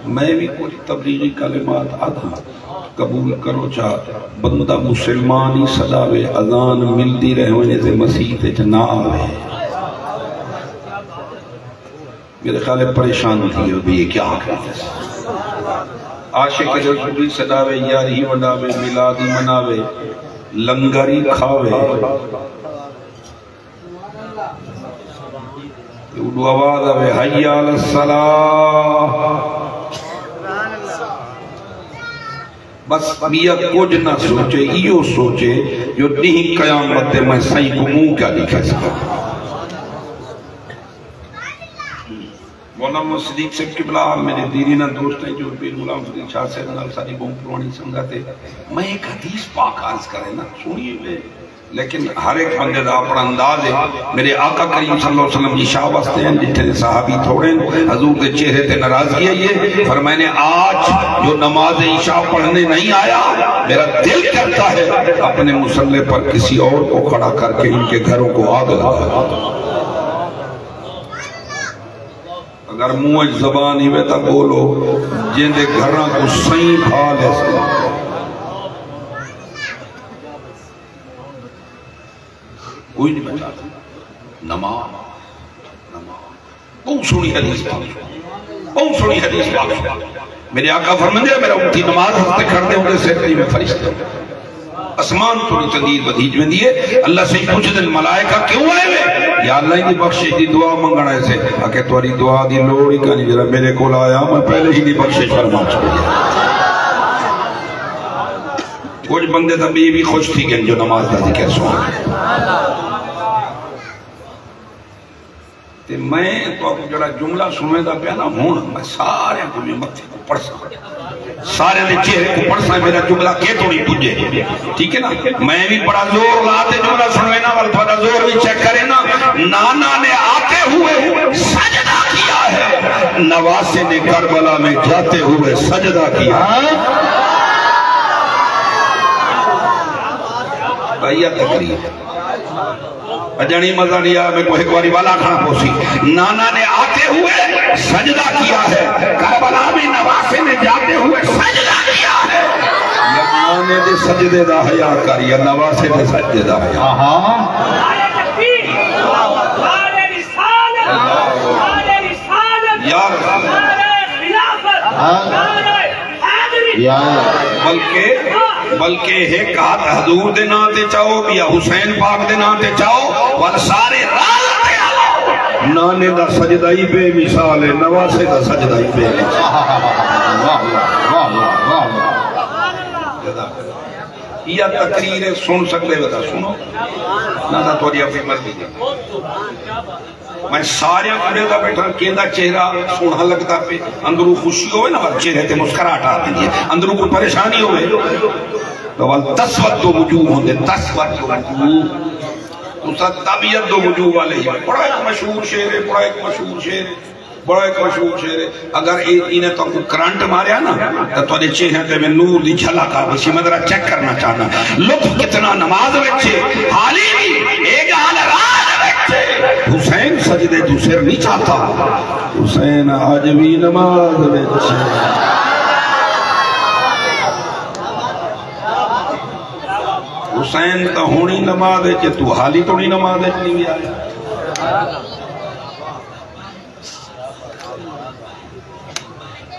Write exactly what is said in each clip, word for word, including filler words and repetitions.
میں وی کجھ تبلیغی کلمات آدھاں، قبول کرو چا۔ بندہ مسلمان ہی سݙاوے، اذان ملدی رہ ونڄے تے مسیت اچ نہ آوے۔ میرے خیال ہے پریشان تھی ہو بھی یہ کیا آکھݨ پئے۔ عاشق رسول ہی سݙاوے، یاری ہی ونڈاوے، میلاد ہی مناوے، لنگر ہی کھاوے۔ تے اُݙو آواز آوے، حی علی الصلاۃ۔ بس ٻیا کجھ نہ سوچے، ایہو سوچے جو ݙینہہ قیامت تے میں سئیں کوں منہ کیا ݙکھیساں۔ مولانا صدیق صاحب قبلہ، میرے دیرینہ دوست ہیں جو پیر غلام فرید شاہ صاحب نال ساری بہت پرانی سنگت ہے۔ میں ایک حدیث پاک عرض کرے نا، سنیے وے۔ لیکن ہر ایک بندے دا اپنا انداز ہے۔ میرے آقا کریم صلی اللہ علیہ وسلم عشاء واسطے ہیں، جتھے دے صحابی تھوڑے ہیں، حضور دے چہرے تے ناراضگی آئی ہے۔ فرمائے نے، آج جو نماز عشاء پڑھنے نہیں آیا، میرا دل کرتا ہے اپنے مصلے پر کسی اور کو کھڑا کر کے ان کے گھروں کو آگ لگا۔ اگر منہ اچ زبان ہیوے تاں ٻولو، جیندے گھراں کوں سئیں بھا لیسے۔ کوئی نہیں بچا سڳدا۔ نماز، نماز۔ ٻہوں سوہݨی حدیث پاک۔ ٻہوں سوہݨی حدیث پاک۔ میرے آقا فرماندے، میرا امتی نماز واسطے کھڑدے ہوندے سر تے میں فرشتے۔ اسمان توں تندیر ودھی ویندی ہے۔ اللہ سئیں پچھدن، ملائکہ کیوں آئے وے؟ یا اللہ، ایندی بخشش دی دعا منگݨ آئے سے۔ آکھے، تہاݙی دعا دی لوڑ ہی کائنی، جیڑھا میرے کول آیا، میں پہلے ہی دی بخشش فرما چھوڑی۔ کجھ بندے تاں ٻئے وی خوش تھی ڳئے جو نماز دا ذکر سُݨ۔ تے میں تہاکوں جیڑھا جملہ سݨیندا پیا نا ہݨ، میں ساریاں کوں وی متھے کوں پڑھساں، ساریاں دے چہرے کوں پڑھساں، میرا جملہ کیتھوڑی پڄے۔ ٹھیک ہے نا؟ میں وی بڑا زور لا تے جملہ سݨوینا، ول تہاݙا زور وی چیک کرینا۔ نانا نے آتے ہوئے سجدہ کیا ہے، نواسے نے کربلا میں جاتے ہوئے سجدہ کیا ہے۔ بھیا تقریر۔ اڄݨ ہی مزہ نہیں آیا، میرے کو ایک باری والا آکھݨا پوسی۔ نانا نے آتے ہوئے سجدہ کیا ہے، کربلا میں نواسے نے جاتے ہوئے سجدہ کیا ہے۔ یا نانے دے سجدے دا حیا کر، یا نواسے دے سجدے دا حیا۔ آہا۔ یا رسول۔ یا۔ بلکہ، بلکہ ہک ہتھ حضور دے ناں تے چاؤ، ٻیا حسین پاک دے ناں تے چاؤ، ول سارے رل تے آؤ۔ نانے دا سجدہ ہی بے مثال ہے، نواسے دا سجدہ ہی بے مثال۔ واہ، واہ، واہ۔ یا تقریر ہے، سُݨ سڳدے وے تاں سُݨو، نہ تاں تہاݙی اپݨی مرضی ہے۔ میں ساریاں کوں ݙیہدا ٻیٹھاں، کیندا چہرہ سوہݨا لڳدا پئے، اندروں خوشی ہووے نا، چہرے تے مسکراہٹ آ ویندی ہے، اندروں کوئی پریشانی ہووے، تو ول تسودّ وجوہ ہوندے، تسودّ وجوہ۔ تساں طبیعت دو وجوہ والے ہی۔ بڑا ہک مشہور شعر ہے، بڑا ہک مشہور شعر ہے، بڑا ہک مشہور شعر ہے۔ اگر اے، انہیں تہاکوں کرنٹ ماریا نا، تاں تہاݙے چہرے تے میں نور دی جھلک آ ویسی۔ میں ذرا چیک کرنا چاہنا، لطف کتنا نماز وچ ہے۔ حالی وی اے ڳالھ راز وچ ہے۔ حسین سجدے توں سر نہیں چاتا، حسین اڄ وی نماز وچ ہے۔ حسین تاں ہݨ ہی نماز وچ ہے، توں حالی توں نہیں نماز وچ نہیں آیا۔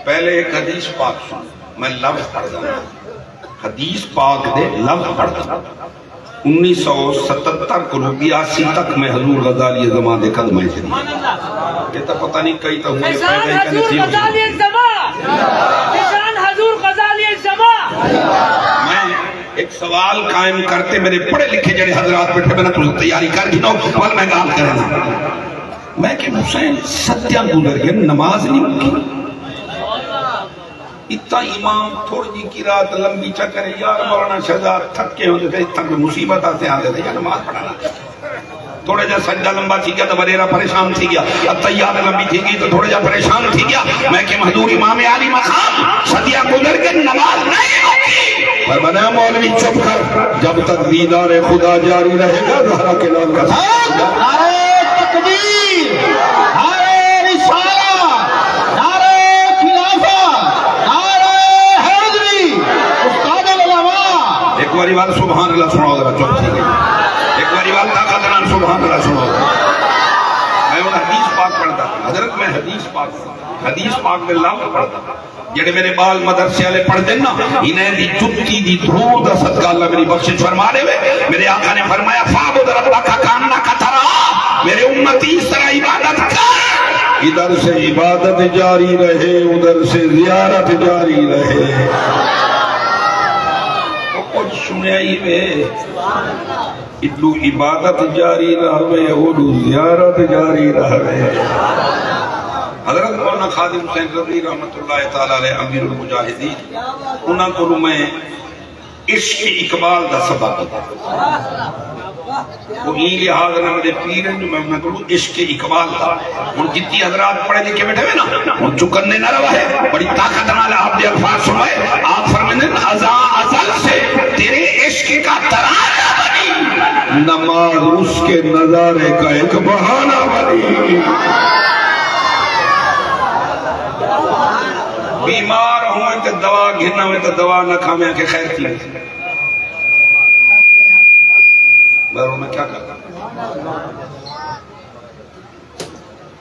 پہلے ہک حدیث پاک سُݨ، میں لفظ پڑھدا ہاں۔ حدیث پاک دے لفظ پڑھدا ہاں۔ انیس سو ستہتر کولوں ٻیاسی تک میں حضور غزالی الزمان دے قدماں اچ ہاں۔ اے تاں پتہ نہیں کئی تاں ہوں پیدا ہی کنے تھی ہوندے۔ میں ہک سوال قائم کر تے میرے پڑھے لکھے جیڑھے حضرات ٻیٹھے، میں تساں تیاری کر گھنو، ول میں ڳالھ کرݨا۔ میں کہ حسین ستیاں گزر ڳئے، نماز نہیں مُکی۔ اتنا امام تھوڑی جی قرات لمبی چا کرے، یار مولانا شہزاد تھکے ہوندے تھے، اتنا کوئی مصیبت آتے آندے تھے، یار نماز پڑھانا۔ تھوڑا جا سجدہ لمبا تھی گیا تو وڈیرا پریشان تھی گیا، اتحیات لمبی تھی گئی تو تھوڑا جا پریشان تھی گیا۔ میں کہ حضور امام عالی مقام، صدیاں گزر کے نماز نہیں ہوتی۔ پر بنا مولوی چپ کر، جب تک دیدار خدا جاری رہے گا، زہرا کے نام کا نعرہ تکبیر، نعرہ رسالہ، نعرہ خلافت۔ وال سبحان اللہ سݨاؤ ذرا، چپ تھی ڳئی۔ ہک واری وال طاقت نال سبحان اللہ سݨاؤ۔ میں ہݨ حدیث پاک پڑھدا، حضرت، میں حدیث پاک، حدیث پاک دے لفظ پڑھدا۔ جیڑھے میرے ٻال مدرسے والے پڑھدے نا، انہیں دی جتی دی دھوڑ دا صدقہ اللہ میری بخشش فرما ݙیوے۔ میرے آقا نے فرمایا، "فاعبد ربک کأنک تراہ"، میرے امتی اس طرح عبادت کر، ادھر سے عبادت جاری رہے، ادھر سے زیارت جاری رہے۔ او کجھ سݨیا ہی وے۔ ایݙو عبادت جاری رہوے، اوݙو زیارت جاری رہوے۔ حضرت مولانا خادم حسین رضوی رحمۃ اللہ تعالی علیہ، امیر المجاہدین، انہاں کولوں میں عشق اقبال دا سبق ڳیا۔ او ایں لحاظ نال میرے پیر ہن جو میں انہاں کولوں عشق اقبال دا، ہݨ جتی حضرات پڑھے لکھے ٻیٹھے ہوئے نا، ہݨ چکندے نہ رہوے، بڑی طاقت نال آپ دے الفاظ سݨوے۔ آپ فرمیندے ہن، "ازاں ازل سے تیرے عشق کا ترانہ بنی، نماز اس کے نظارے کا ایک بہانہ بنی۔" بیمار ہوویں تے دوا گھن آویں تے دوا نہ کھاویں، آکھے خیر تھی ویسی۔ میں کیا کراں؟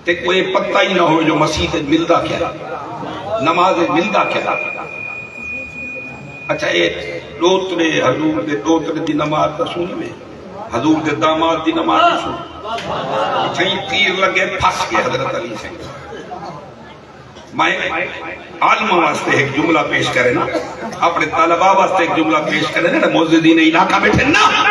تے کوئی پتہ ہی نہ ہووے جو مسیت وچ ملدا کیا ہے، نماز وچ ملدا کیا ہے۔ اچھا، اے ݙوترے، حضور دے ݙوترے دی نماز تاں سݨی وے، حضور دے داماد دی نماز تاں سݨی۔ سئیں تیر لڳے، پھس ڳئے حضرت علی سئیں۔ میں عالماں واسطے ہک جملہ پیش کرے نا، اپݨے طلباء واسطے ہک جملہ پیش کرے نا، معززین علاقہ ٻیٹھے نا۔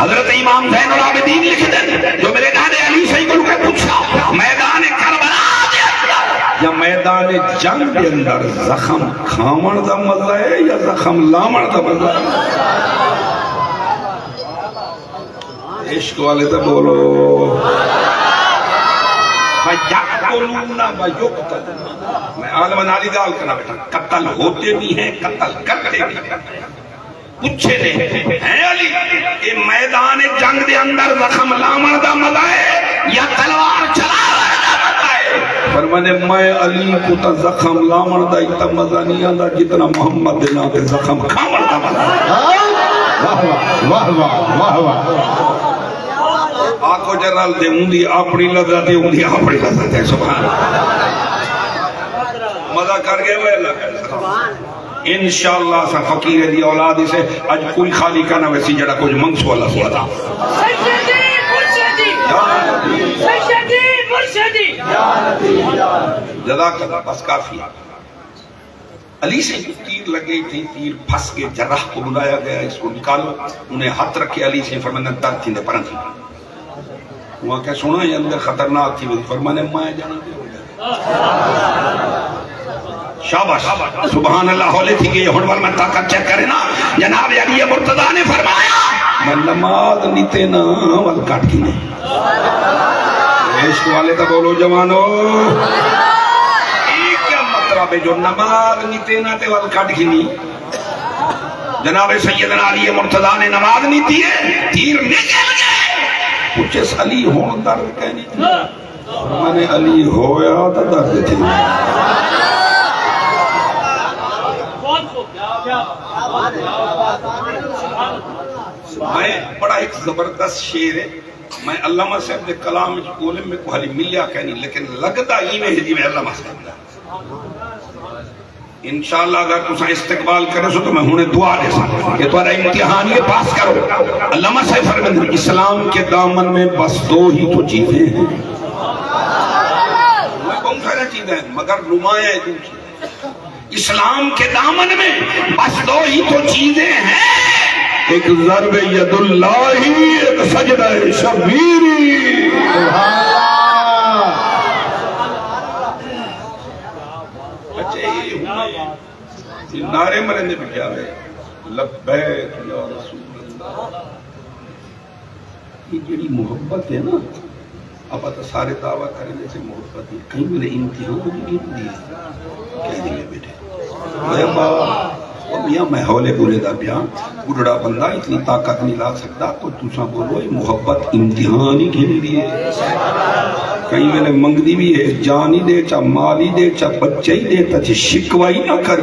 حضرت امام زین العابدین لکھدن جو میرے ݙاݙے علی سئیں کوں کوئی پچھا، میدان کربلا دے اندر یا میدان جنگ دے اندر زخم کھاوݨ دا مزہ ہے یا زخم لاوݨ دا مزہ ہے؟ عشق والے تے ٻولو۔ فیقتلون و یقتلون۔ میں عالماں نال ہی ڳالھ کرݨا ٻیٹھاں، قتل ہوتے بھی ہیں، قتل کرتے بھی ہیں۔ پچھے نے، ہیں علی، اے میدان جنگ دے اندر زخم لاوݨ دا مزہ ہے یا تلوار چلاوݨ دا مزہ ہے؟ فرماندے، میں علی کوں تاں زخم لاوݨ دا اتنا مزہ نہیں آندا جتنا محمد دے ناں تے زخم کھاوݨ دا مزہ ہے۔ واہ واہ، واہ واہ، واہ واہ۔ آکھو ذرا، تے اوندی اپݨی لذت ہے، اوندی اپݨی لذت ہے۔ سبحان اللہ۔ مزہ کر ڳئے وے اللہ کر۔ انشاءاللہ اساں فقیر دی اولاد ہی سے، اڄ کوئی خالی کائنا ویسی، جیڑھا کجھ منگسوں اللہ سݨدا۔ سیدی مرشدی۔ یا نبی۔ سیدی مرشدی۔ جزاک اللہ، بس کافی۔ علی سئیں کوں تیر لڳے، تھیں تیر پھس ڳئے، جراح کو بلایا گیا، اس کو نکالو۔ انہیں ہتھ رکھے، علی سئیں فرماندن، درد تھیندے، پرا تھی۔ اوں آکھیا، سݨا، اے اندر خطرناک تھی ویسی۔ فرماندے، میں ڄاݨاں تے ہو ڄاݨاں۔ شاباش، سبحان اللہ، ہولے تھی ڳئے۔ ہݨ ول میں طاقت چیک کرے نا، جناب علی مرتضیٰ نے فرمایا، میں نماز نی تے نہ ول کٹ گھنی۔ عشق والے تاں ٻولو جوانو، اے کیا مطلب ہے جو نماز نی تے نہ تے ول کٹ گھنی؟ جناب سیدنا علی مرتضیٰ نے نماز نی تے، تیر نکل ڳئے۔ پچھس، علی، ہݨ درد کائنی تھی؟ میں نے، علی ہویا تاں درد تھی۔ میں بڑا ہک زبردست شعر ہے، میں علامہ صاحب دے کلام وچ ڳولم، میکوں حالی ملیا کائنی، لیکن لڳدا ایویں ہے جیویں علامہ صاحب دا۔ انشاءاللہ اگر تساں استقبال کریسو تو میں ہݨے دعا ݙیساں۔ اے تہاݙا امتحان ہے، پاس کرو۔ علامہ صاحب فرماندے، اسلام کے دامن میں بس دو ہی تو چیزیں ہیں۔ بہت ساری چیزیں ہیں، مگر نمایاں ہے دو چیزیں۔ اسلام کے دامن میں بس دو ہی تو چیزیں ہیں۔ ایک ضرب ید اللہ، ایک سجدہ شبیری۔ سبحان اللہ۔ اچھا، اے ہݨے نعرے مریندے پئے، کیا ہے؟ لبیک یا رسول اللہ۔ یہ جڑی محبت ہے نا، آپاں تاں سارے دعویٰ کریندے سے محبت دی، کہیں ویلے امتحان وی گھندی ہے۔ کہہ ݙیوے ٻیٹھے، اے بابا، او میاں، میں ہولے ٻولیندا پیاں، ٻڈھڑا بندہ اتنی طاقت نہیں لا سڳدا۔ تو تساں ٻولو، اے محبت امتحان ہی گھندی ہے۔ کہیں ویلے منگدی وی ہے، جان ہی ݙے، چا مال ہی ݙے، چا بچہ ہی ݙے، تاں چا شکوہ ہی نہ کر۔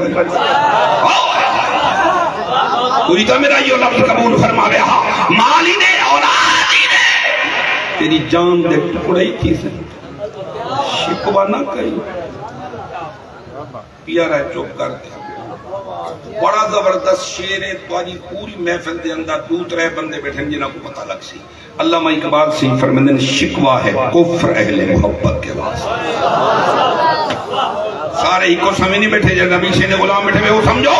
کوئی تاں میرا ایہو لفظ قبول فرماوے ہا، مال ہی ݙے، اولاد ہی ݙے، تیݙی جان دے ٹکڑے ہی تھیسن۔ شکوہ نہ کریں۔ پیارا ہے، چپ کر تے۔ بڑا زبردست شعر ہے، تہاݙی پوری محفل دے اندر ݙو ترے بندے ٻیٹھن جنہاں کوں پتہ لڳسی۔ علامہ اقبال سئیں فرمیندن، شکوہ ہے کفر اہل محبت کے واسطے۔ سارے ہکو سمجھ نہیں ٻیٹھے، جے نبی سئیں دے غلام ٻیٹھے وے، او سمجھو،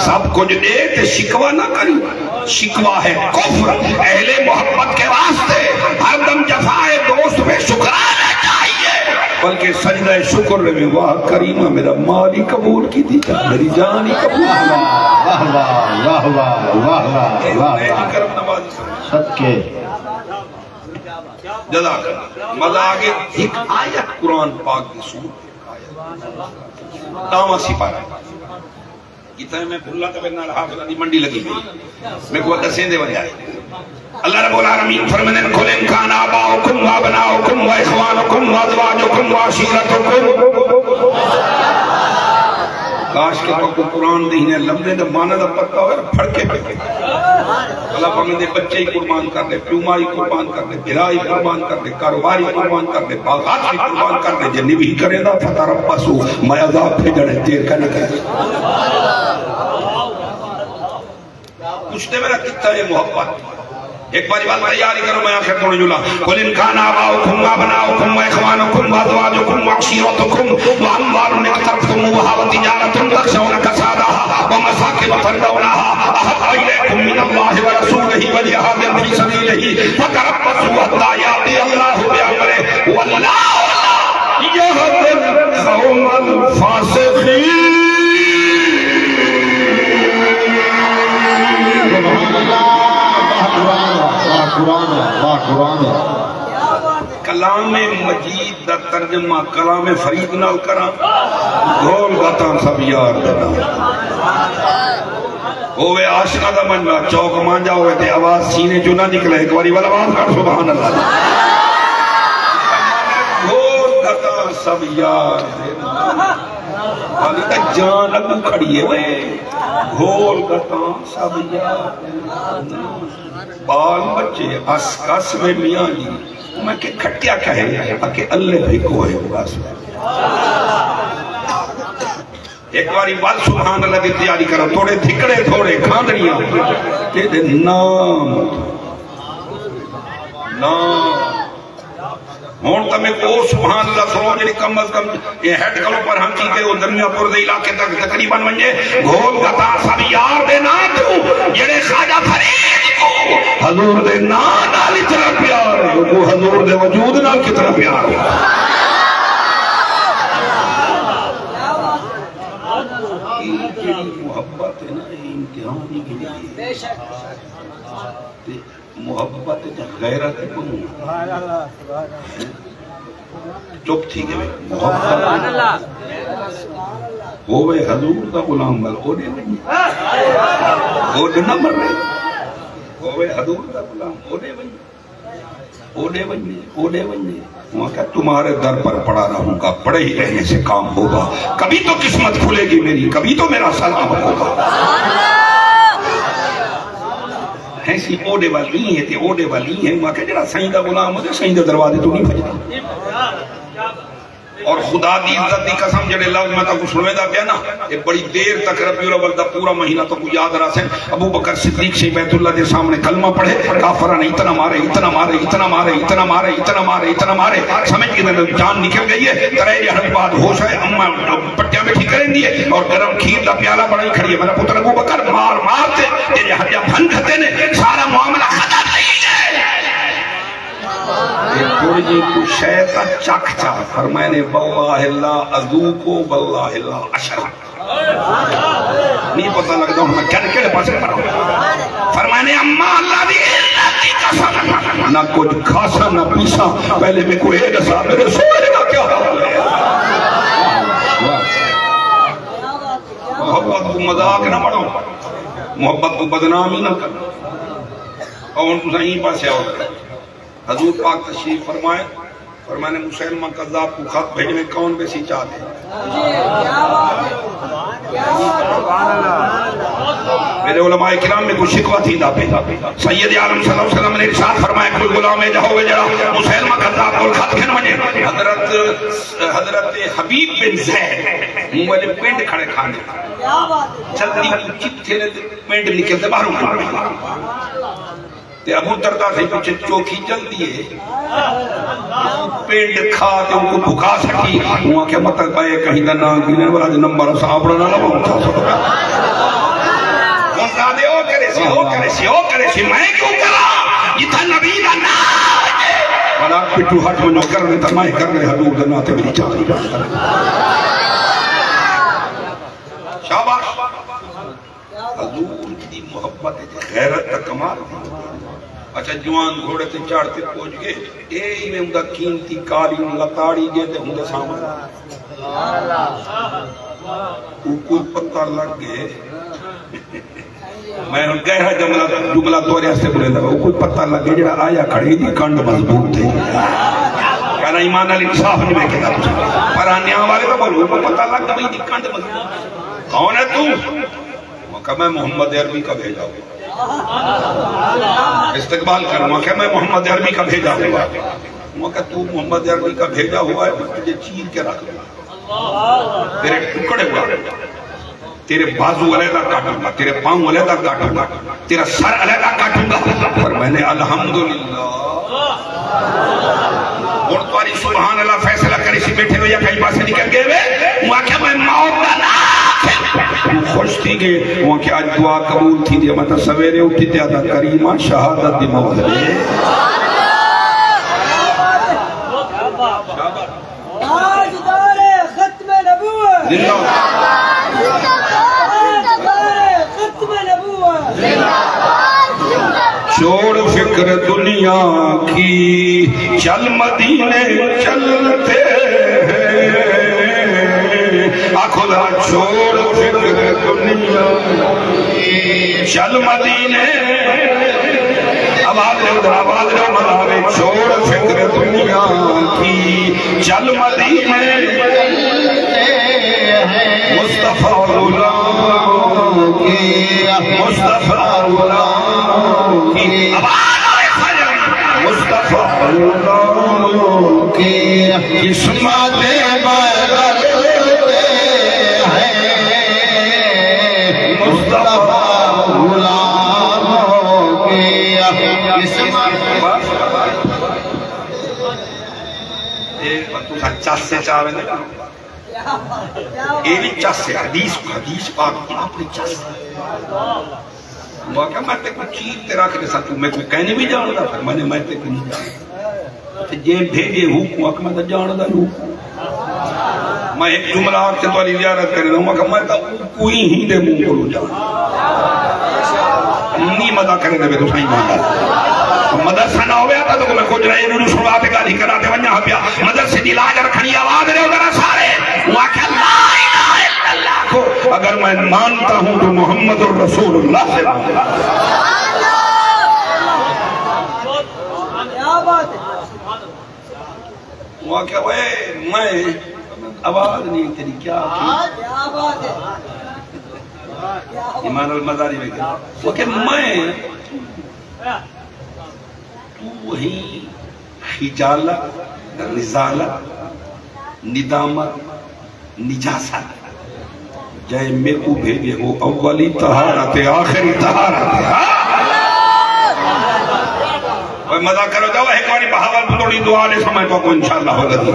سب کجھ ݙے تے شکوہ نہ کریں۔ شکوہ ہے کفر اہل محبت کے واسطے، ہر دم جفائے دوست پہ شکرانا چاہیے، بلکہ سجدہ شکر میں، واہ کریمہ، میرا مال ہی قبول کیتی جا، میری جان ہی قبول۔ واہ واہ، واہ واہ، واہ واہ، واہ واہ، واہ واہ۔ کرم نوازی۔ صدقے۔ جزاک اللہ۔ مزہ آ ڳیا۔ ہک آیت قرآن پاک دی سورت، ہک آیت۔ تاواں سپارہ۔ اتنے میں بھلا تے میرے نال حافظاں دی منڈی لڳی پئی۔ میکوں ݙسیندے ونڄا۔ اللہ رب العالمین فرمیندے، قل ان کان آباؤکم و ابناؤکم و اخوانکم و ازواجکم و عشیرتکم۔ کاش کہ تہاکوں قرآن دے انہیں لمحے دا معنی دا پتہ ہووے، پھڑ کے پئے۔ اللہ فرمیندے، ٻچے ہی قربان کر ݙے، پیو ماء ہی قربان کر ݙے، بھرا ہی قربان کر ݙے، کاروبار ہی قربان کر ݙے، باغات ہی قربان کر ݙے، جے نبی کریندا، فتربصوا، میں عذاب بھیجݨ اچ دیر کائنی کریندی۔ اس تے میرا کتنا ہے محبت۔ ایک باری بات تیاری کرو، میں آخر پڑھ جلا۔ قل ان کان آباؤکم و ابناؤکم و اخوانکم و ازواجکم و عشیرتکم و اموال اقترفتموها و تجارة تخشون کسادها و مساکن ترضونها احب الیکم من اللہ و رسولہ و جہاد فی سبیلہ فتربصوا حتی یاتی اللہ بامرہ واللہ لا یہدی القوم الفاسقین۔ سبحان اللہ، واہ قرآن، واہ قرآن، واہ قرآن۔ کلام مجید دا ترجمہ کلام فرید نال کراں، گھول گھتاں سب یار دے نال۔ ہووے عاشقاں دا منجا، چوک مانجا ہووے تے آواز سینے چوں نہ نکلے، ہک واری ول آواز کر سبحان اللہ۔ گھول گھتاں سب یار دے نال۔ حالی تاں جان اڳوں کھڑی ہے وے۔ گھول گھتاں سب یار دے نال۔ ٻال ٻچے اس کس وے میاں جی۔ میں کہ کھٹیا کہے، آکھے الف ہکو ہے بس۔ ایک واری ول سبحان اللہ دی تیاری کرو، توڑے دھکڑے تھوڑے کھاندڑیاں تیرے نام، نام۔ ہن تاں میں او سبحان اللہ سنو جڑی کم از کم اے ہیڈ کلو پر ہم کی تے او دریا پور دے علاقے تک تقریباً ونجے۔ گھول گھتاں سب یار دے ناں توں، جڑے خواجہ فرید کوں حضور دے ناں نال اتنا پیار ہے، اوکوں حضور دے وجود نال کتنا پیار ہے۔ اے جڑی محبت ہے نا، اے امتحان ہی گھنی ہے۔ تے محبت اچ غیرت ہی کوئی نہیں۔ چپ تھی ڳئے۔ محبت ہووے حضور دا غلام ول اوݙے ونڄے۔ اوݙے نہ مرے۔ ہووے حضور دا غلام اوݙے ونڄے۔ اوݙے ونڄے، اوݙے ونڄے۔ میں کہا، تمہارے در پر پڑا رہوں گا، پڑے ہی رہنے سے کام ہوگا۔ کبھی تو قسمت کھلے گی میری، کبھی تو میرا سلام ہوگا۔ ہے سی اوݙے والی ہے تے اوݙے والی ہے۔ میں کہا، جڑا سائیں دا غلام ہوندے، سائیں دے دروازے توں نہیں بھڄدا۔ اور خدا دی عزت دی قسم، جڑے لفظ میں تہاکوں سݨویندا پیا نا، اے بڑی دیر تک ربیع الاول دا پورا مہینہ تہاکوں یاد رہسن۔ ابو بکر صدیق سے بیت اللہ دے سامنے کلمہ پڑھے، کافراں نے اتنا مارے، اتنا مارے، اتنا مارے، اتنا مارے، اتنا مارے، اتنا مارے، سمجھ کے میرے جان نکل گئی ہے۔ ترے جہڑ بعد ہوش آئے، اماں پٹیاں بیٹھی کریں دی ہے اور گرم کھیر دا پیالہ بݨائی کھڑی ہے۔ میرا پتر ابو بکر، مار مار تے تیرے ہڈیاں بھن کھتے نے، سارا معاملہ ختم نہیں ہے۔ اے تھوڑی جی کوں شے تاں چکھ چا، فرمائے نے، واللہ لا اذوق، واللہ لا اشرب۔ نہیں پتہ لڳدا ہݨ میں کن کیڑھے پاسے پراں۔ فرمائے نے، اماں اللہ دی عزت دی قسم، نہ کجھ کھاساں نہ پیساں، پہلے میکوں اے ݙسا میرے سوہرے دا کیا حال ہے۔ محبت کوں مذاق نہ بݨاؤ، محبت کوں بدنام ہی نہ کرو۔ اور ہݨ تساں ایں پاسے آؤ۔ حضور پاک تشریف فرمائے، فرمانے، مسیلمہ کذاب کوں خط بھیجویں، کون ویسی چا تے؟ میرے علماء کرام میں کوئی شکوہ تھیندا پئے۔ سید عالم صلی اللہ علیہ وسلم نے ارشاد فرمایا، کوئی غلام ایجھا ہووے جڑا مسیلمہ کذاب کول خط گھن ونڄے۔ حضرت، حضرت حبیب بن زید ہوں والے پنڈ کھڑے کھانے۔ جلدی کوں چتھے نے تے پنڈ نکل تے باہروں کھڑے۔ تے ابو الدرداء سئیں پچھے چوکھی چلدی ہے۔ پنڈ کھا تے اونکوں بھکا سٹی۔ اوں آکھیا، متاں پئے کہیں دا ناں گھنݨ والا تے نمبر اساں اپݨا نہ لواؤں تھا۔ ہݨ زادے او کرے سی، او کرے سی، او کرے سی، میں کیوں کراں؟ جتھاں نبی دا ناں اچے۔ بھلا پٹھو ہٹ ونڄو، کرݨے تاں میں کرݨے، حضور دے ناں تے میری جان۔ شاباش۔ حضور دی محبت اچ غیرت دا کمال ہوندا۔ اچھا، جوان گھوڑے تے چڑھ تے پہنچ ڳئے، اے ایویں ہوندا قیمتی قالین لتاڑی ڳئے تے ہوندے سامݨے۔ اوکوں پتہ لڳ ڳئے۔ میں ہݨ گہرا جملہ، جملہ تہاݙے واسطے ٻولیندا، اوکوں پتہ لڳ ڳئے جڑا آیا کھڑے دی کنڈ مضبوط ہے۔ کہنا ایمان نال انصاف نہیں میں کہندا کچھ۔ پر آنیاں والے تو بولو، اوکوں پتہ لڳ ڳئے دی کنڈ مضبوط۔ کون ہے تو؟ میں کہا، میں محمد عربی کا بھیجا ہوا۔ استقبال کروں۔ میں کہا، میں محمد عربی کا بھیجا ہوا۔ میں کہا، تو محمد عربی کا بھیجا ہوا ہے، میں تجھے چیر کے رکھ لوں گا۔ تیرے ٹکڑے اڑا دوں گا۔ تیرے بازو علیحدہ کاٹوں گا، تیرے پاؤں علیحدہ کاٹوں گا، تیرا سر علیحدہ کاٹوں گا۔ پر میں نے الحمدللہ۔ ہݨ تہاݙی سبحان اللہ فیصلہ کریسی، بیٹھے وے یا کہیں پاسے نکل ڳئے وے؟ اوں آکھیا، میں موت دا ناں آکھیا۔ اوں خوش تھی ڳئے۔ اوں آکھیا، اڄ دعا قبول تھیندی ہے۔ میں تاں سویرے اٹھی تے آہدا، کریمہ شہادت دی موت ݙے۔ تاجدار ختم نبوت۔ زندہ باد۔ تاجدار ختم نبوت۔ چھوڑ فکر دنیا کی، چل مدینے چلتے ہیں۔ آکھو ذرا، چھوڑ فکر دنیا کی، چل مدینے۔ آواز ݙیو ذرا، آواز ݙیو، مزہ آوے۔ چھوڑ فکر دنیا کی، چل مدینے۔ مصطفیٰ غلام کی، مصطفیٰ غلام کی۔ آواز آوے ساجن۔ مصطفیٰ غلام کی قسمت بدلتے ہیں۔ مصطفیٰ غلام کی قسمت۔ اے تساں چس اچ آ ویندے نا۔ اے وی چس ہے، حدیث، حدیث پاک دی اپݨی چس ہے۔ میں آکھیا، میں تیکوں چیر تے رکھ ݙیساں، توں میکوں کائنی وی ڄاݨدا؟ فرمایا، میں تیکوں نہیں ڄاݨدا۔ تے جے بھیڄے ہوکوں، آکھ، میں تاں ڄاݨدا ہی ہوکوں۔ میں ہک جملہ آکھ تے تہاݙی زیارت کریندا ہوں، آکھاں، میں تاں کوئی ہی دے منہ کولوں ڄاݨدا۔ نہیں مزہ کریندے پئے تساں ایمان نال۔ مدرسہ نہ ہویا تاں تیکوں میں کجھ نہ، اینوں سݨوا تے ڳالھ ہی کرا تے ونڄاں ہا پیا۔ مدرسے دی لاج رکھݨی، آواز ݙیو ذرا سارے۔ اوں آکھیا، لا الہ الا اللہ کو اگر میں مانتا ہوں تو محمد الرسول اللہ سے مانتا ہوں۔ کیا بات ہے۔ اوں آکھیا، اوئے، میں آواز نہیں تیری، کیا آکھی؟ کیا بات ہے۔ ایمان المزاری میں کہا، اوں آکھیا، میں، تو وہی خجالت، رذالت، ندامت، نجاست۔ جئیں میکوں بھیڄے، او اولی طہارت ہے، آخری طہارت ہے۔ ہاں؟ اوئے مزہ کرو، جاؤ، ہک واری بہاولپور توڑی دعا ݙے سمجھ پاؤ، انشاءاللہ ہو لڳی۔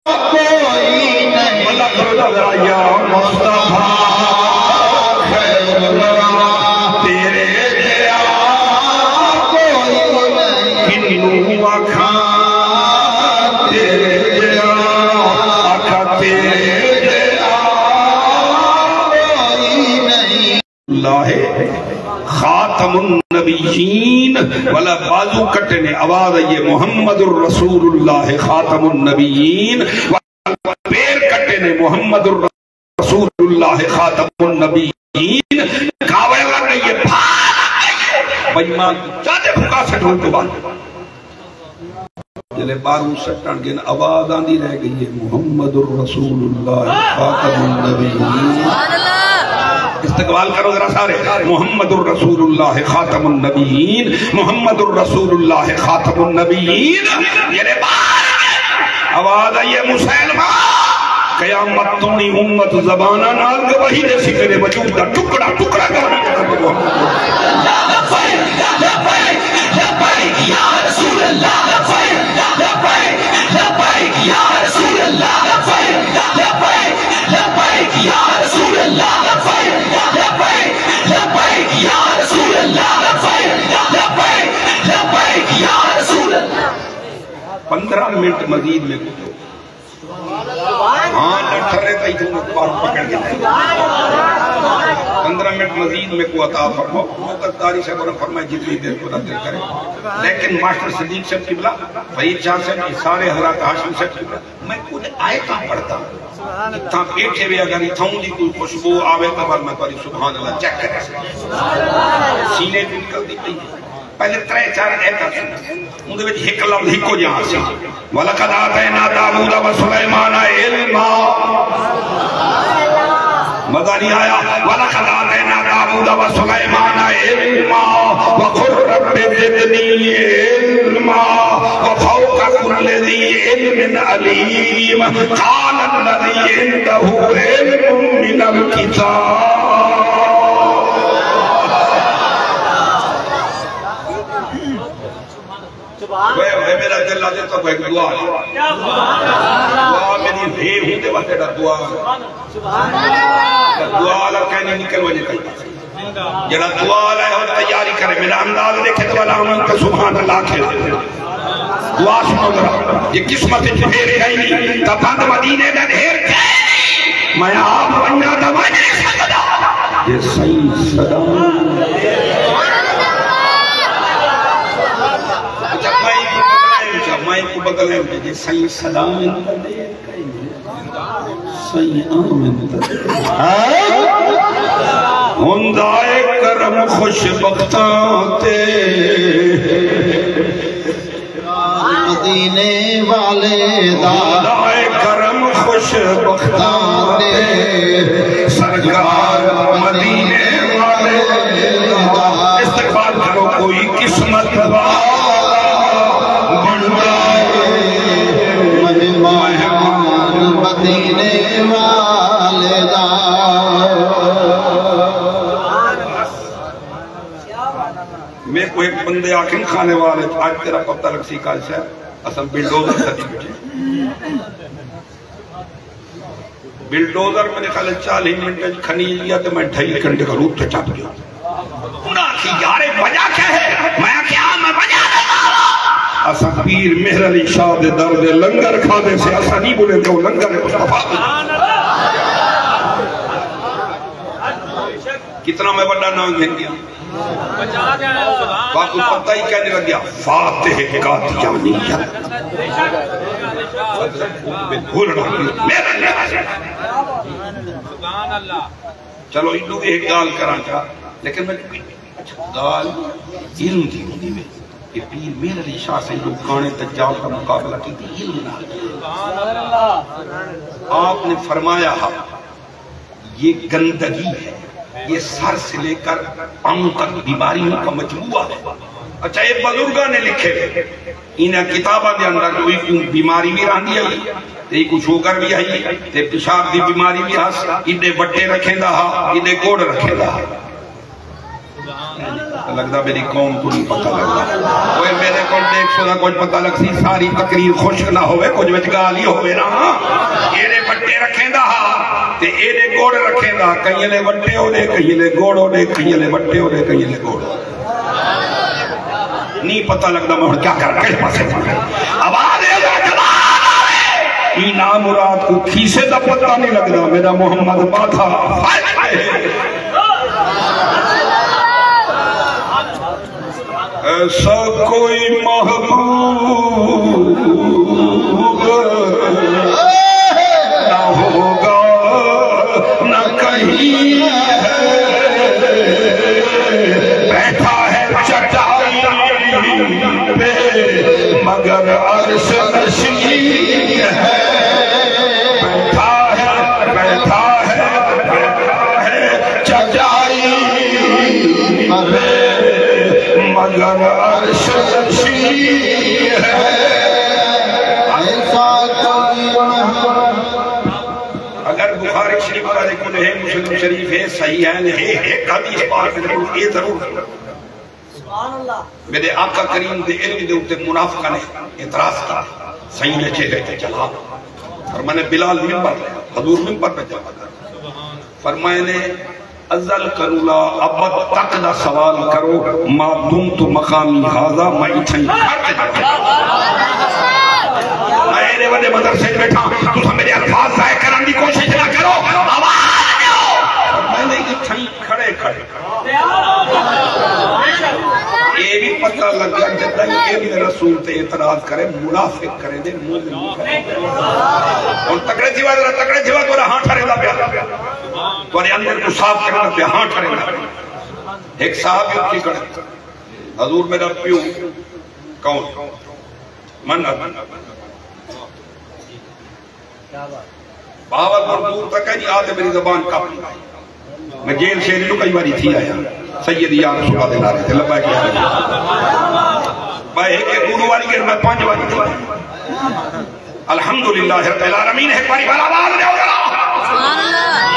کوئی نہیں۔ مزہ کرو، جاؤ، یا مصطفیٰ خیر الورا، تیرے جیہا کوئی نہیں۔ کنوں آکھاں تیرے جیہا، آکھاں تیرے جیہا کوئی نہیں۔ اللہ خاتم النبیین، ولا بازو کٹے نے، آواز آئی ہے، محمد الرسول اللہ خاتم النبیین، ولا پیر کٹے نے، محمد الرسول اللہ خاتم النبیین۔ کاوڑ لڳ ڳئی ہے، پھا لڳ ڳئی ہے۔ بے ایمان دی چادر پھکا سٹ ہون تو بعد۔ جلے ٻاہروں سٹݨ ڳئے، آواز آندی رہ ڳئی ہے، محمد الرسول اللہ خاتم النبیین۔ استقبال کرو ذرا سارے۔ محمد الرسول اللہ خاتم النبیین، محمد الرسول اللہ خاتم النبیین۔ میرے بار آواز آئی ہے مسیلمہ، قیامت توڑی امت زباناں نال گواہی ݙیسی، تیرے وجود دا ٹکڑا ٹکڑا کر۔ لبیک یا رسول اللہ، لبیک، لبیک، لبیک یا رسول اللہ، لبیک، لبیک، لبیک یا رسول اللہ، لبیک، لبیک، لبیک یا رسول اللہ، لبیک، لبیک، لبیک یا رسول اللہ۔ پندرہ منٹ مزید میکوں ݙیو۔ ہاں، نہ ٹھرے تاں اتھوں میں پار پکڑ کے لے۔ پندرہ منٹ مزید میکوں عطا فرماؤ۔ میں تک قاری صاحب نے فرمایا جتنی دیر کو دل کرے۔ لیکن ماسٹر صدیق صاحب قبلہ، فرید شاہ صاحب، یہ سارے حضرات ہاشم صاحب قبلہ، میں کجھ آیتاں پڑھدا ہاں۔ اتھاں بیٹھے ہوئے اگر اتھاؤں دی کوئی خوشبو آوے تاں بس میں تہاݙی سبحان اللہ چیک کرے سڳداں۔ سینے توں نکلدی پئی ہے۔ پہلے ترے چار آیتاں سݨو۔ اوندے وچ ہک لفظ ہکو جہاں سی۔ وَلَقَدْ آتَيْنَا دَاوُودَ وَسُلَيْمَانَ عِلْمًا۔ مزہ نہیں آیا؟ وَلَقَدْ آتَيْنَا دَاوُودَ وَسُلَيْمَانَ عِلْمًا وَقُلْ رَبِّ زِدْنِي عِلْمًا۔ وَفَوْقَ كُلِّ ذِي عِلْمٍ عَلِيمٌ۔ قَالَ الَّذِي عِندَهُ عِلْمٌ مِّنَ الْكِتَابِ۔ وے، وے میرا دل آ جاتا کوئی دعا ہے۔ دعا میری ہے ہوں دے واسطے دا دعا۔ دعا والا کہیں نہیں نکل وجے کہیں۔ جڑا دعا والا ہے، وہ تیاری کرے۔ میرا انداز دیکھے تو والا ہوں تو سبحان اللہ کے۔ دعا سنو ذرا۔ یہ قسمت وچ پھیر گئی نہیں، تو بند مدینے دا ڈھیر گئے نہیں۔ میں آپ ونجا تو ونج نہیں سکدا۔ یہ صحیح صدا۔ اچھا، مائیک کوں بدلائیں، اچھا، مائیک کوں بدلائیں، جے سائیں سلام کر دے، سائیں آمین کر دے۔ ہوندا اے کرم خوش بختاں تے مدینے والے دا۔ ہوندا اے کرم خوش بختاں تے سرکار مدینے والے دا۔ استقبال کرو، کوئی قسمت والا بندا اے مہمان مدینے والے دا۔ میکوں ہک بندے آکھن خانیوال اچ، اڄ تیرا پتہ لڳسی قاضی صاحب، اساں بلڈوزر سݙی ٻیٹھے۔ بلڈوزر میرے خیال ہے چالیہہ منٹ اچ کھنی ڳیا تے میں ڈھائی گھنٹے کوں اتھے چپ ڳیا۔ انہاں آکھی، "یار، اے وجہ کیا ہے؟" میں آکھیا، "میں وجہ ݙساں۔" اساں پیر مہر علی شاہ دے در دے لنگر کھادے سے، اساں نہیں بولے کہ وہ لنگر ہے مصطفیٰ۔ کتنا میں وݙا ناں گھن ڳیا۔ باقی پتہ ہی کیا نہیں لڳیا، فاتح قادیانیت۔ میرا ناں۔ چلو، ایݙو بھی ایک ڳالھ کراں چا، لیکن میں، اچھا، ڳالھ علم دی ہوندی ہے۔ یہ پیر مہر علی شاہ سائیں لوکاں نے دجال دا مقابلہ کیتی علم نال۔ آپ نے فرمایا ہا، یہ گندگی ہے، یہ سر سے لے کر پاؤں تک بیماریوں کا مجموعہ ہے۔ اچھا، یہ بزرگاں نے لکھے ہوئے۔ انہاں کتاباں دے اندر جو ایکوں بیماری بھی رہندی ہے، تے ایکوں شوگر بھی ہے، تے پیشاب دی بیماری بھی ہس، ایݙے وٹے رکھیندا ہا، ایݙے گوڑ رکھیندا ہا۔ لڳدا میری قوم کوں نہیں پتہ لڳدا۔ اوئے میرے کول ݙیکھ سو دا کجھ پتہ لڳسی، ساری تقریر خشک نہ ہووے، کجھ وچ ڳالھ ہی ہووے نا۔ ایݙے وٹے رکھیندا ہا تے ایݙے گوڑ رکھیندا، کہیں لے وٹے ہوندے، کہیں لے گوڑ ہوندے، کہیں لے وٹے ہوندے، کہیں لے گوڑ۔ نہیں پتہ لڳدا میں ہݨ کیا کر، کس پاسے جاواں۔ آواز اے جواب آوے۔ ایں نامراد کوں کھیسے دا پتہ نہیں لڳدا، میرا محمد ماتھا فائدہ ہے۔ ایسا کوئی محبوب نہ ہوگا، نہ کہیں ہے۔ بیٹھا ہے چٹائی پہ، مگر عرش نشین ہے۔ بیٹھا ہے، بیٹھا ہے، بیٹھا ہے، چٹائی عرش نشین ہے۔ ایسا کوئی نہ۔ اگر بخاری شریف والے کول ہے، مسلم شریف ہے، صحیح ہے، ہے، ہے، حدیث پاک میں ضرور، یہ ضرور۔ سبحان اللہ۔ میرے آقا کریم دے علم دے اُتے منافقاں نے اعتراض کیتا۔ سائیں نے چہرے تے جلال۔ فرمایا نے، بلال ممبر، حضور ممبر پہ جلال۔ فرمایا نے، ازل کرو لا ابد تک دا سوال کرو، ما دمت مقامی ھذا، میں اتھاں ہی کھڑ تے جواب۔ میں ایݙے وݙے مدرسے وچ ٻیٹھا، تساں میرے الفاظ ضائع کرݨ دی کوشش نہ کرو، آواز ݙیو۔ میں نے اتھاں ہی کھڑے کھڑے۔ اے وی پتہ لڳا جݙاں علم رسول تے اعتراض کرے، منافق کریندے، مومن کریندے۔ ہݨ تکڑے تھیوا، ذرا تکڑے تھیوا، تہاݙا ہاں ٹھریندا پیا۔ تہاݙے اندر کوں صاف کرݨ پیا، ہاں ٹھریندا پیا۔ ہک صحابی اٹھی کھڑے، حضور میݙا پیو کون؟ من ابی؟ بہاول پور دور تک ہے جی، آ تے میری زبان کاپی۔ میں جیل شیر نو کئی واری تھی آیا، سیدی یا رسول اللہ دے نعرے تے، لبیک یا رسول اللہ۔ میں ہک ہک اونوں واری ڳݨ، میں پنج واری تھی آیا۔ الحمدللہ رب العالمین، ہک واری بھلا آواز ݙیو ذرا۔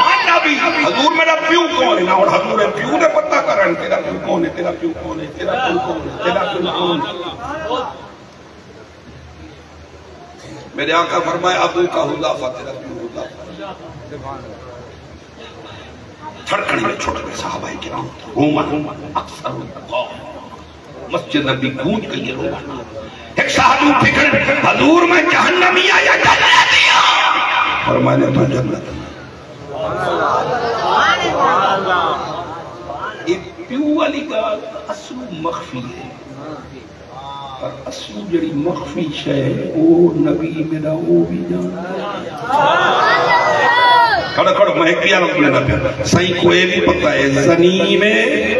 من ابی، حضور میݙا پیو کون ہے؟ نہ ہݨ حضور ہے، پیو دے پتہ کرݨ، تیݙا پیو کون ہے، تیݙا پیو کون ہے، تیݙا پیو کون ہے، تیݙا پیو کون ہے؟ میرے آقا فرمایا، ابوک حذافہ، تیݙا پیو حذافہ۔ دھڑکݨ وچ چھٹ ڳئے صحابہ کرام، رومن اکثر البقاء۔ مسجد نبی گونج ڳئی ہے رومن۔ ہک صحابی اٹھی کھڑے، حضور میں جہنمی ہاں یا جنتی ہاں؟ فرمایا نے، تو جنتی۔ اے پیو والی ڳالھ اصلوں مخفی ہے۔ پر اصلوں جڑی مخفی شے ہے، او نبی میݙا او وی ڄاݨدا۔ کھڑو، کھڑو، میں ہک ٻیا لفظ لینا پیا۔ سائیں کوں اے وی پتہ ہے، زنی میں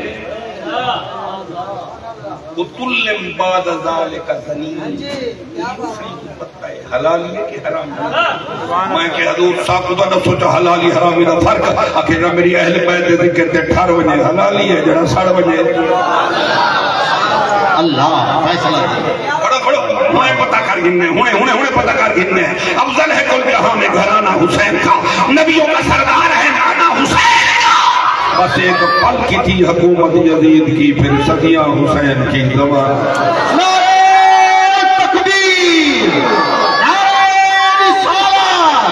عتل بعد ذالک زنین۔ سائیں کوں پتہ ہے، حلالی ہے کہ حرامی؟ میں کہ حضور ساکوں تاں ݙسو چا حلالی حرامی دا فرق۔ آکھے نہ، میری اہل بیت دے ذکر تے ٹھر ونڄے حلالی ہے، جڑا سڑ ونڄے۔ اللہ فیصلہ دے۔ کھڑو، کھڑو، ہݨے پتہ کر گھننے، ہݨے، ہݨے، ہݨے پتہ کر گھننے۔ افضل ہے کل جہاں میں گھرانہ حسین کا، نبیوں کا سردار ہے نانا حسین کا۔ بس ایک پل کی تھی حکومت یزید کی، پھر صدیاں حسین کی زبان۔ نعرہ تکبیر، نعرہ رسالت،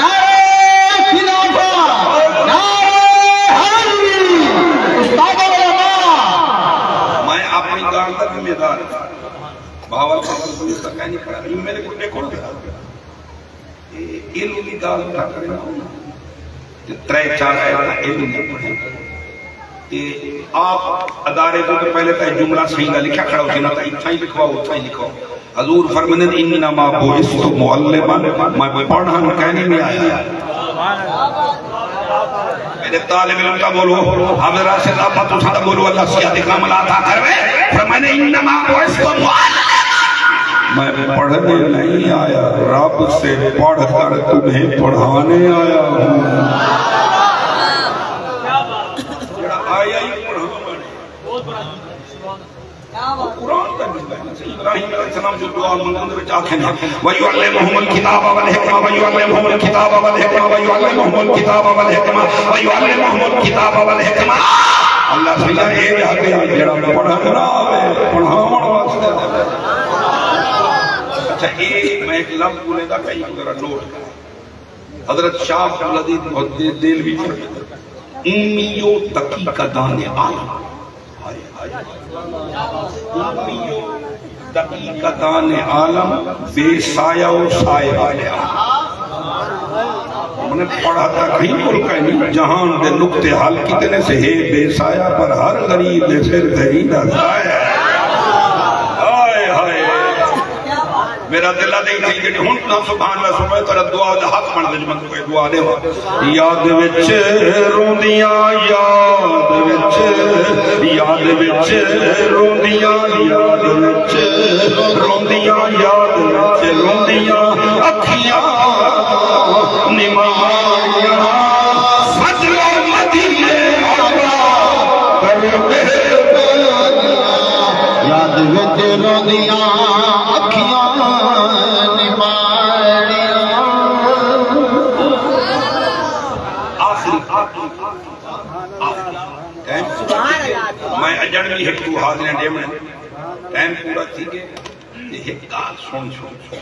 نعرہ خلافت، نعرہ حیدری۔ استاد علماء۔ میں اپݨی ڳالھ دا ذمہ دار ہاں۔ بہاول خان دور تک نہیں کھڑا۔ میرے کو دیکھو نا۔ تے علم دی ڳالھ اٹھا کرے نا، تے ترے چار آیتاں علم دی پڑھے۔ تے آپ ادارے توں تے پہلے تاں جملہ صحیح دا لکھیا کھڑا ہوسی نا، تاں اتھاں ہی لکھواؤ، اتھاں ہی لکھواؤ۔ حضور فرمیندے، انما بعثت معلما، میں پڑھݨ کائنی آیا۔ میرے طالب علم تاں بولو، حافظ راشد صاحب تساں تاں بولو، اللہ صحت کاملہ عطا کروے۔ فرمایا نے، انما بعثت معلما، میں پڑھنے نہیں آیا، رب سے پڑھ کر تمہیں پڑھانے آیا ہوں۔ جڑا آیا ہی پڑھاوݨ۔ قرآن دا جملہ ہے نا، ابراہیم علیہ السلام جو دعا منگن دے وچ آکھے نا، وَيُعَلِّمُهُمُ الْكِتَابَ وَالْحِكْمَةَ، وَيُعَلِّمُهُمُ الْكِتَابَ وَالْحِكْمَةَ، وَيُعَلِّمُهُمُ الْكِتَابَ وَالْحِكْمَةَ، وَيُعَلِّمُهُمُ الْكِتَابَ وَالْحِكْمَةَ۔ اللہ سئیں اے جا کے جڑا پڑھن نہ آوے، پڑھاوݨ واسطے۔ اچھا، اے میں ایک لفظ بولے دا، کہیں ذرا نوٹ کر۔ حضرت شاہ عبدالعزیز محدث دہلوی فرماتے ہیں، امی و دقیق دان عالم۔ ہائے، ہائے۔ امی و دقیق دان عالم، بے سایہ و صاحب عالم۔ میں نے پڑھا تھا کہیں ملک ہے نہیں، جہان دے نقطے حل کتنے سے ہے بے سایہ، پر ہر غریب دے سر دے ہی دا سایہ۔ ہائے، ہائے۔ میرا دل آ نہیں تھی کہ ہن تاں سبحان اللہ سنوے، تیرا دعا دا حق بن وچ من کوئی دعا ݙیواں۔ یاد وچ روندیاں، یاد وچ، یاد وچ روندیاں، یاد وچ روندیاں، یاد وچ روندیاں اکھیاں نماریاں۔ فضل مدینے والا کر مہربانیاں۔ آخری، آخری، آخری ٹائم پورا تھی ڳئے۔ میں اڄݨ وی ہک ݙو حاضریاں ݙیوݨ، ٹائم پورا تھی ڳئے۔ تے ہک ڳالھ سݨ، سݨ، سݨ۔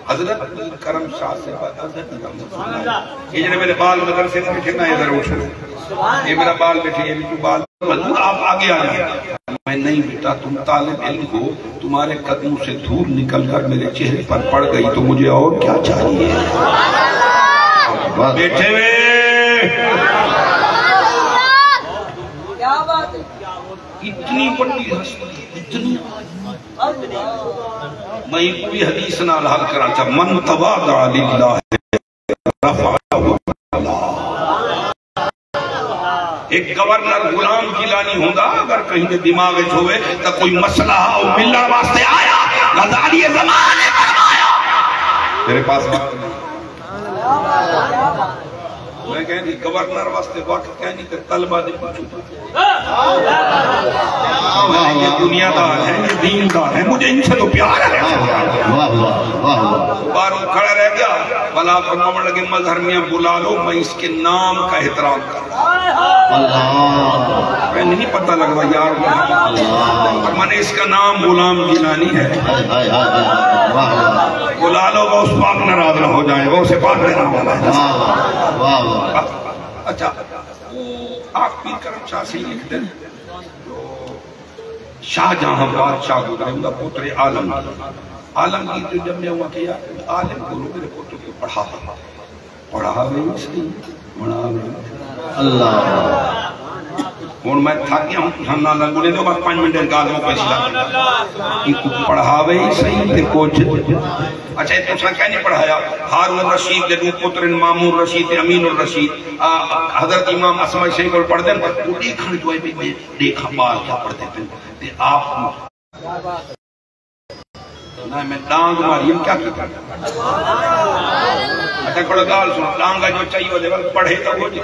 حضرت کرم شاہ سے بات، حضرت کرم شاہ۔ یہ جڑے میرے بال مدرسے میں بیٹھے، میں ادھر اٹھ رہا ہوں۔ یہ میرا بال بیٹھے، یہ بھی تو بال۔ حضور آپ آگے آ جائیں۔ میں نہیں بیٹا، تم طالب علم ہو، تمہارے قدموں سے دھول نکل کر میرے چہرے پر پڑ گئی تو مجھے اور کیا چاہیے؟ بس۔ بیٹھے ہوئے۔ اتنی بڑی ہستی، اتنی۔ میں کوئی حدیث نال حل کراں چا، من تواضع للہ رفعہ اللہ۔ ایک گورنر غلام گیلانی ہوندا، اگر کہیں دے دماغ وچ ہوئے تاں کوئی مسئلہ ہا، او ملݨ واسطے آیا، غزالی زمان نے فرمایا۔ میرے پاس وقت نہیں۔ میں کہیں دی گورنر واسطے وقت کہیں دی تے طلبہ دی پچھوں۔ یہ دنیا دار ہے، یہ دین دار ہے، مجھے ان سے تو پیار ہے۔ واہ، واہ، واہ، واہ۔ باہروں کھڑا رہ گیا، بلا فرماون لگے، مظہر میاں بلا لو، میں اس کے نام کا احترام کر رہا ہوں۔ اللہ۔ میں نہیں پتہ لگدا یار۔ اللہ۔ میں نے اس کا نام غلام گیلانی ہے۔ ہائے، ہائے، ہائے، ہائے۔ واہ، واہ۔ بلا لو، غوث پاک ناراض نہ ہو جائیں، غوث پاک نے نام بنایا۔ واہ، واہ، واہ، واہ۔ اچھا، وہ آپ پیر کرم شاہ سے لکھتے ہیں، جو شاہ جہاں بادشاہ گزرے، اوندا پتر عالمگیر۔ عالمگیر جو ڄمیا، اوں آکھیا، یار، عالم کولوں میرے پتر کوں پڑھا۔ پڑھاوے ہی صحیح، پڑھاوے۔ اللہ۔ ہݨ میں تھک ڳیا، ہݨ تساں نال نال ٻولے ݙیو، بس پنج منٹ ڳالھ مکائی چھوڑاں۔ ایکوں پڑھاوے ہی صحیح تے کجھ۔ اچھا، اے تساں کیا نہیں پڑھایا؟ ہارون رشید دے ݙو پتر ہن، مامون رشید تے امین الرشید۔ آ، حضرت امام اصمعی شریف کول پڑھدے ہن، او ݙیکھݨ جو آئے پئے، ݙیکھاں ٻال کیا پڑھدے پئے۔ تے آپ نہ میں ݙانگ ماری، ہم کیا کیتا؟ اچھا، کھڑو ڳالھ سݨ، ݙانگ جو چاہیے ہوندے ول پڑھے تاں ہو جی۔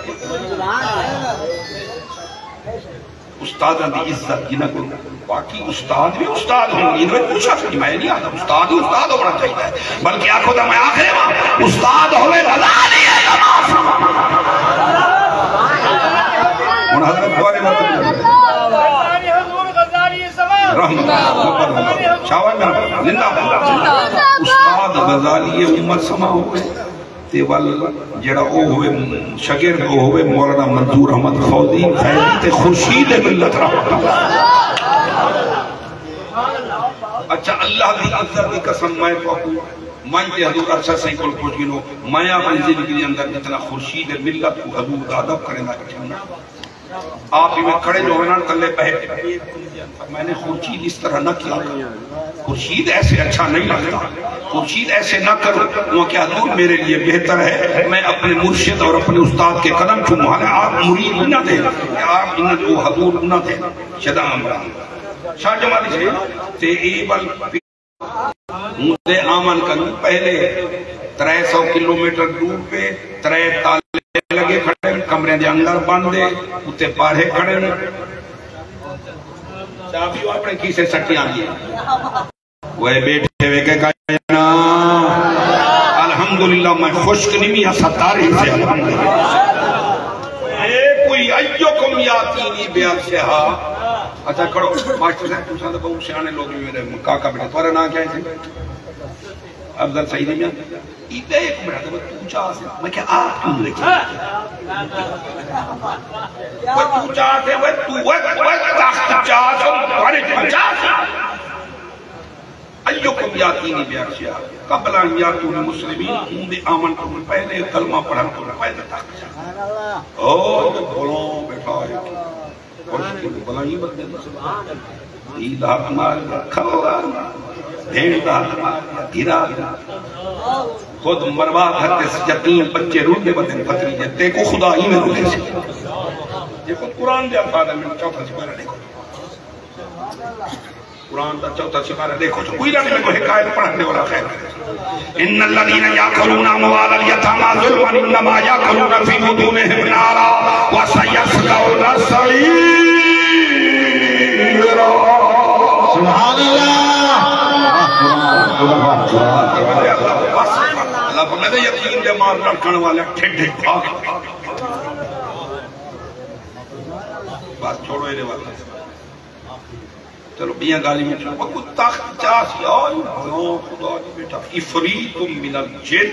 استاداں دی عزت جنہاں کول، باقی استاد بھی استاد ہوں، ان میں پوچھا کہ میں نہیں آتا، استاد ہی استاد ہونا چاہیے، بلکہ آکھو تاں میں آخر ہاں، استاد ہوے غزالی ہے، نماز۔ ہن حضرت دوارے مطلب رحمت۔ شاباش میرا زندہ باد۔ استاد غزالی امت سما ہوئے تے ول جڑا او ہوئے شاگرد، او ہوئے مولانا منظور احمد فوزی فیضی تے خورشید ملت رحمت اللہ۔ اچھا، اللہ دی عزت دی قسم، میں تہاکوں، من تے حضور ارشد سائیں کول پچھ گھنو، میں اپݨی زندگی دے اندر جتنا خورشید ملت کوں حضور دا ادب کریندا ݙٹھا نا۔ آپ ایویں کھڑے جو ہوئے نا، تلے بہہ کے، میں نے خورشید اس طرح نہ کیا تھا۔ خورشید ایسے اچھا نہیں لگتا، خورشید ایسے نہ کرو۔ وہ کہ حضور میرے لیے بہتر ہے، میں اپنے مرشد اور اپنے استاد کے قدم چوموں۔ حالانکہ آپ مرید نہ تھے، آپ انہاں دے حضور نہ تھے۔ شدا امرا شاہ جمالی سے، تے اے ول ہوں تے آمن کنوں پہلے ترے سو کلومیٹر دور پہ ترے تالے لگے کھڑے ہن، کمرے دے اندر بند ہے، اتے باہرے کھڑے ہن۔ چابی او اپݨے کیسے سٹی آندی ہے۔ وہ بیٹھے ہوئے کہ کائنا۔ الحمدللہ، میں خشک نہیں، میں ستاری سے الحمدللہ۔ اے کوئی ایکم یاتینی بیعرشہا۔ اچھا، کھڑو، ماسٹر صاحب، تساں تاں بہت سیاݨے لوگ، میرے کاکا بیٹے، تہاݙا ناں کیا ہے؟ افضل سعید میاں۔ ایݙا ہک منٹ، تو چا سے، میں کہا، آپ کیوں لکھ؟ وہ تو چا سے، وہ تو، وہ، وہ تخت چا سے، بڑے چا سے۔ ایکم یاتینی بیعرشہا قبل ان یاتونی مسلمین، اوں دے آوݨ توں پہلے، کلمہ پڑھݨ توں پہلے تخت چا۔ او، بولو بیٹا، خوش تھی بلائی بندے دا۔ دھی دا حق مار گیا، کھلو دا، بھیݨ دا حق مار گیا، گرا گیا۔ خود مروا گھر تے یتیم بچے روندے ودن، بھتریجے تیکوں خدا ایویں روندے سی۔ جے کو قرآن دے الفاظ میں چوتھا سپارہ ݙیکھو۔ قرآن دا چوتھا سپارہ ݙیکھو، کوئی نہ، میکوں ہک آیت پڑھݨ ݙیو، خیر۔ ان الذين يأكلون اموال اليتامى ظلما انما يأكلون في بطونهم نارا وسيصلون سعيرا۔ سبحان اللہ۔ اللہ فرمائے، یتیم دے مال رکھݨ والے ڈھڈ بھاگ۔ بات چھوڑو، ایݙے واسطے۔ چلو، ٻیاں ڳالھیں میں چھوڑو۔ کوئی تخت چا سی، آئی بھلا خدا دی بیٹا، عفریت من الجن۔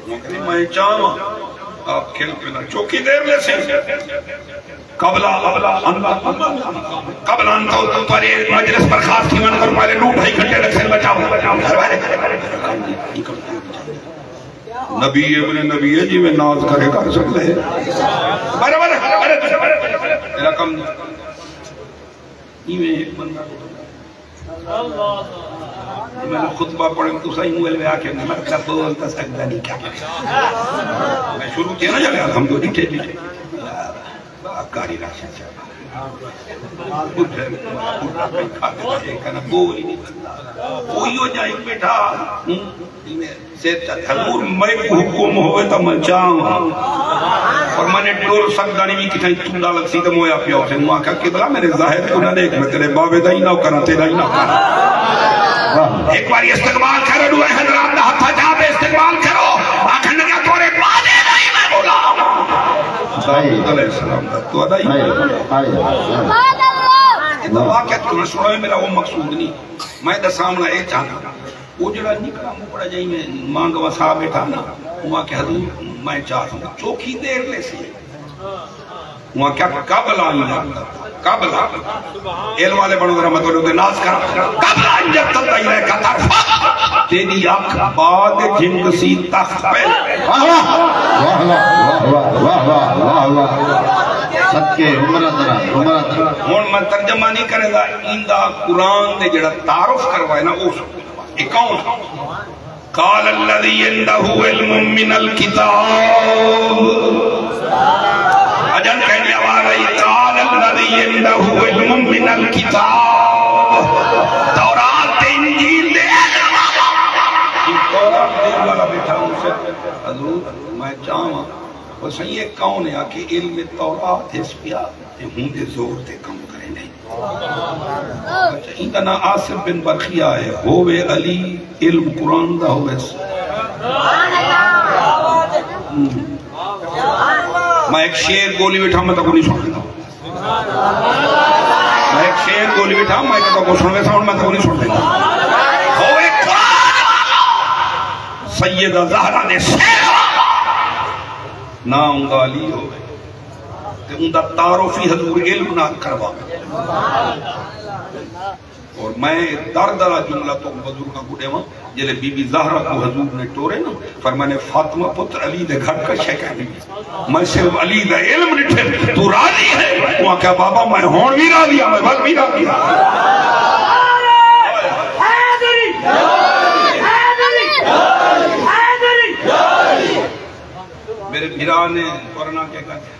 میں کہندی، میں چاہواں، آپ کھل پہ نہ چوکی دیر لے سی۔ قبل، قبل ان، قبل ان تو تمہاری مجلس برخاست تھی، من کر پہلے ݙو ڈھائی گھنٹے لڳ سے بچاؤ۔ نبی ابن نبی ہے جی، میں ناز کرے کر سکدے۔ برابر، برابر، برابر۔ میرا کم نہیں۔ ایویں ایک بندہ میں خطبہ پڑھے، تساں ہی مول میں آ کے مطلب بول تو سکدا نہیں کیا۔ میں شروع کیا نا جانے الحمدللہ، ٹھیک ہے۔ کاری راشد صاحب۔ بڈھے، بڈھا پہ کھا کے ایک کنا بول ہی نہیں بندا۔ کوئی ہو جائے بیٹا۔ ہوں؟ سیدھا حضور میکوں حکم ہووے تاں میں چاہواں۔ پر میں نے ٹر سڳدا نہیں، وی کتھائیں تھوڑا لڳسی تاں مویا پیا ہوسے۔ میں آکھیا، قبلہ میرے زاہد کوں نہ ݙیکھ، میں تیرے بابے دا ہی نوکر ہاں، تیرا ہی نوکر ہاں۔ واہ۔ ایک بار استقبال کرو، ݙوہیں حضرات دا ہتھ اچا تے استقبال کرو۔ آکھن لڳا، تیرے بابے دا ہی میں غلام ہاں۔ صحیح۔ داؤد علیہ السلام دا، تہاݙا ہی۔ صحیح، صحیح۔ اے تاں واقعہ تہاݙا سݨاوے، میرا او مقصود نہیں۔ میں ݙساوݨا اے چاہنداں۔ او جیڑھا نکڑا مکڑا جئیں میں مانگ وسا بیٹھا نا، اوں آکھیا، حضور، میں چاہنداں چوکھی دیر لیسی۔ اوں آکھیا، قبل ان یرتد، قبل۔ علم والے بݨو ذرا، میں تہاݙے اتے ناز کراں۔ قبل ان یرتد الیک طرفک، تیݙی اکھ بعد جھمکسی تخت پہ۔ واہ واہ، واہ واہ، واہ واہ، واہ واہ، واہ واہ۔ صدقے عمر اندر، عمر اندر۔ ہݨ میں ترجمہ نہیں کریندا، ایندا قرآن نے جیڑھا تعارف کروائے نا، او سݨو۔ اے کون؟ قال الذی عندہ علم من الکتاب۔ اجن کہیں دی آواز آئی، قال الذی عندہ علم من الکتاب۔ تورات تے انجیل دے علم والا۔ تورات دے علم والا بیٹھا ہوں سے، حضور، میں چاہواں، او سئیں، اے کون ہے؟ آکھے، علم تورات ہس پیا، تے ہوں دے زور تے کم کرے نہیں۔ اچھا، ایندا ناں آصف بن برخیہ ہے، ہووے علی علم قرآن دا ہووے۔ ہوں۔ میں ایک شعر بولی بیٹھا، میں تہاکوں نہیں سݨ ݙیندا۔ میں ایک شعر بولی بیٹھا، میں تہاکوں سݨ ویسا، ہݨ میں تہاکوں نہیں سݨ ݙیندا۔ ہووے قرآن والا، سیدہ زہرا دے سر والا، ناں اوندا علی ہووے۔ تے اوندا تعارف ہی حضور علم نال کرواوے۔ اور میں درد والا جملہ تہاکوں بزرگاں کوں ݙیواں، جیلے بی بی زہرا کوں حضور نے ٹورے نا، فرمایا نے، فاطمہ پتر علی دے گھر کا شے کائنی، میں صرف علی دا علم ݙٹھے، تو راضی ہے؟ اوں آکھیا، بابا میں ہݨ وی راضی ہاں، میں ول وی راضی ہاں۔ میرے بھرا نے ورنا کے کہتے،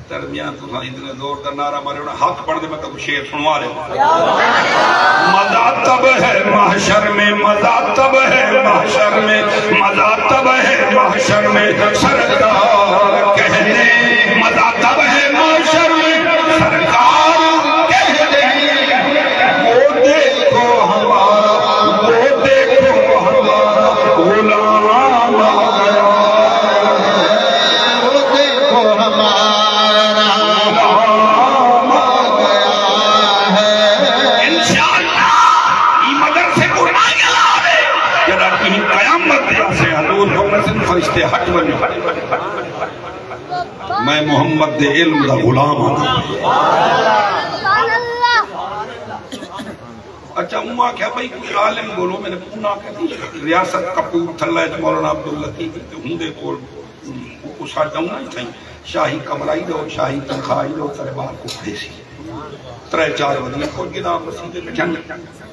ترمیاں تساں اتنے زور دا نعرہ مارے ہونا، حق بݨدے میں تہاکوں شعر سݨوا ݙیواں۔ مزہ تب ہے محشر میں، مزہ تب ہے محشر میں، مزہ تب ہے محشر میں سرکار کہنے، مزہ تب ہے محشر میں سرکار کہنے، وہ دیکھو ہمارا، وہ دیکھو ہمارا غلام آ گیا۔ دیکھو ہمارا غلام آ گیا ہے۔ انشاءاللہ، ایں مدرسے کوں نہ جلاوے۔ جݙاں ݙینہہ قیامت دے آسے حضور فرمیسن، فرشتے ہٹ ونڄو۔ میں محمد دے علم دا غلام ہاں۔ اچھا، اوں آکھیا، بھئی کوئی عالم ڳولو، میں نے پونا کہتی، ریاست کپورتھلہ اچ مولانا عبداللطیف تے ہوندے کول، او ساݙا اوں ہی سئیں، شاہی کمرہ ہی ݙو، شاہی تنخواہ ہی ݙو، تیݙے ٻال کوں پڑھیسی۔ ترے چار ودیاں کجھ گدا مسیت تے ٻیٹھن،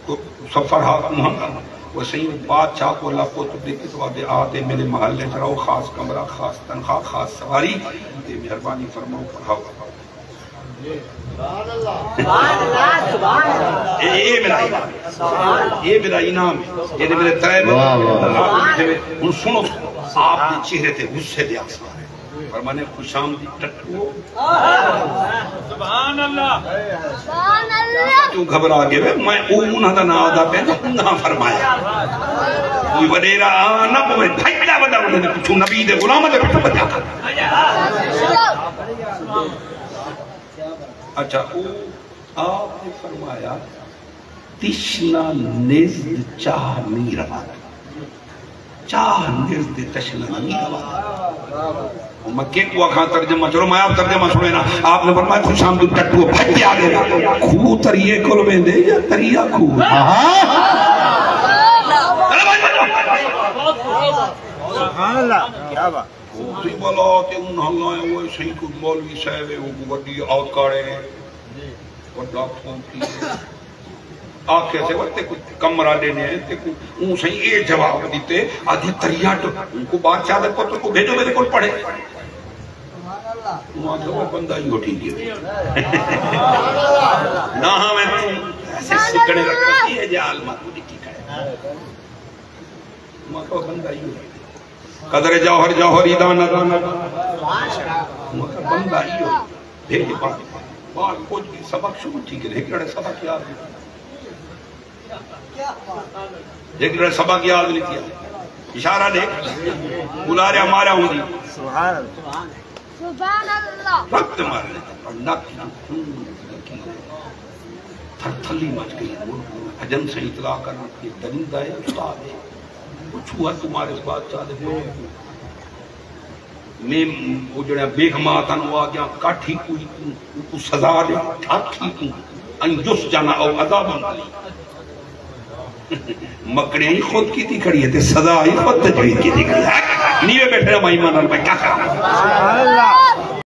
کوئی سفر ہا کوں ہم، او سئیں بادشاہ کوں اللہ قطب دی کتاب ݙے، آ تے میݙے محلے اچ رہو، خاص کمرہ، خاص تنخواہ، خاص سواری، تے مہربانی فرماؤ پڑھاؤ۔ اے، اے میرا انعام ہے۔ اے میرا انعام ہے۔ اے میرے ترے واہ، واہ۔ ہݨ سݨو، آپ دے چہرے تے غصے دے آثار ہیں۔ پر میں نے خوش آمدید ٹٹو۔ سبحان اللہ۔ کیوں گھبرا ڳئے وے؟ میں او انہاں دا ناں آہدا پیا جو انہاں فرمایا۔ کوئی وݙیرا آ نہ پوے، بھڄدا وݙا انہاں دے پچھوں، نبی دے غلاماں دے پچھوں بھڄا کر۔ اچھا، او آپ نے فرمایا، تشنہ نزد چاہ نی روا، چاہ نزد تشنہ نی روا۔ میں کیکوں آکھاں ترجمہ؟ چلو میں آپ ترجمہ سنینا۔ آپ نے فرمایا، خوشامد ٹٹو بھج تے آ ڳئے، کھوہ تریے کول ویندے یا تریا کھوہ؟ سبحان اللہ، کیا بات۔ اسی بلا تے انہاں لائے ہوئے سائیں، کوئی مولوی صاحب ہے، وہ کوئی وڈی اوکاڑ ہے، وڈا پھونکی ہے۔ آکھے سے، "وہ تے کوئی کمرہ ݙینے ہیں، تے کوئی۔" اوں سائیں اے جواب ݙتے، آدھی، "تریاٹ ان کو بادشاہ دے پتر کو بھیجو، میرے کول پڑھے۔" اوں آکھے، "وہ بندہ ہی اٹھی گیا۔ نہ ہمیں تم ایسے سکڑے رکھتی ہے، جے عالمہ کو ݙٹھی کھڑے۔" میں کہو بندہ ایہو ہے۔ قدر جوہر جوہری دانا دانا۔ میں کہو بندہ ایہو ہے۔ بھیج پا-، بال کچھ بھی سبق شروع تھی کہ ہک جڑے سبق یاد نہیں۔ ہک جڑے سبق یاد نہیں کیا۔ اشارہ ݙیکھ۔ بلاریا مارا ہوں جی۔ سبحان اللہ۔ سبحان اللہ۔ رت مار لیتا، پر نک جو خون لگی۔ تھر تھلی مچ ڳئی۔ حجن سئیں اطلاع کرن کہ درندہ ہے، استاد ہے۔ پچھو ہر تمہارے اس بادشاہ دے پیو کوں۔ میں او جڑا بیگما تن او آ گیا، کٹھ ہی کوئی کوں، او کوں سزا ݙے، ٹھک ہی کوں، ان یسجن او عذابا الیم۔ مکڑیاں ہی خود کیتی کھڑی ہے تے سزا ہی خود تجویز کیتی کھڑی ہے۔ نیوے بیٹھے مائی مان نال میں کیا کراں؟